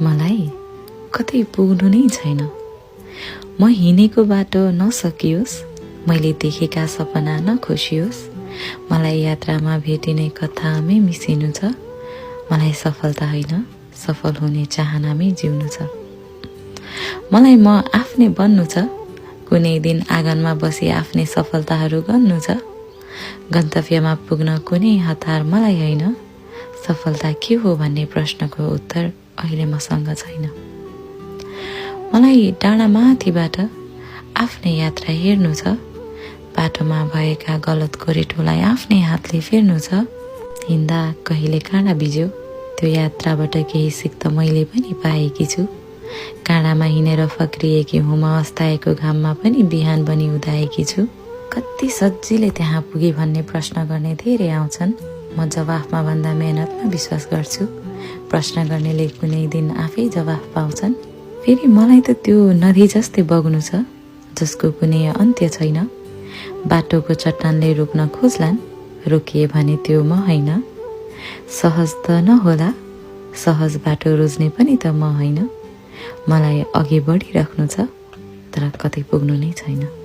मलाई कतै पुग्नु नै छैन। म हिँडेको बाटो नसकियोस्, मैले देखेका सपना नखोसियोस्। मलाई यात्रामा भेटिने कथामै मिसिनु छ। मलाई सफलता होइन, सफल हुने चाहनामै जिउनु छ। मलाई म आफ्नै बन्नु छ। कुनै दिन आँगनमा बसी आफ्नै सफलताहरू गन्नु छ। गन्तव्यमा पुग्न कुनै हतार मलाई होइन। सफलता के हो भन्ने प्रश्नको उत्तर अहिले मसँग छैन। मलाई डाँडा माथिबाट आफ्नै यात्रा हेर्नु छ। बाटोमा भएका गलत गोरेटोलाई आफ्नै हातले फेर्नु छ। हिँड्दा कहिले काँडा बिज्यो, त्यो यात्राबाट केही सिक त मैले पनि पाएकी छु। काँडामा हिँडेर फक्रिएकी हुम अस्ताएको घाममा पनि बिहान बनी उदाएकी छु। कति सजिलै त्यहाँ पुगे भन्ने प्रश्न गर्ने धेरै आउँछन्। म जवाफमा भन्दा मेहनतमा विश्वास गर्छु। प्रश्न गर्नेले कुनै दिन आफै जवाफ पाउँछन्। फेरि मलाई त त्यो नदी जस्तै बग्नु छ, जसको कुनै अन्त्य छैन। बाटोको चट्टानले रोक्न खोज्लान्, रोकिए भने त्यो म होइन। सहज त नहोला, सहज बाटो रोज्ने पनि त म होइन। मलाई अघि बढिराख्नु छ, तर कतै पुग्नु नै छैन।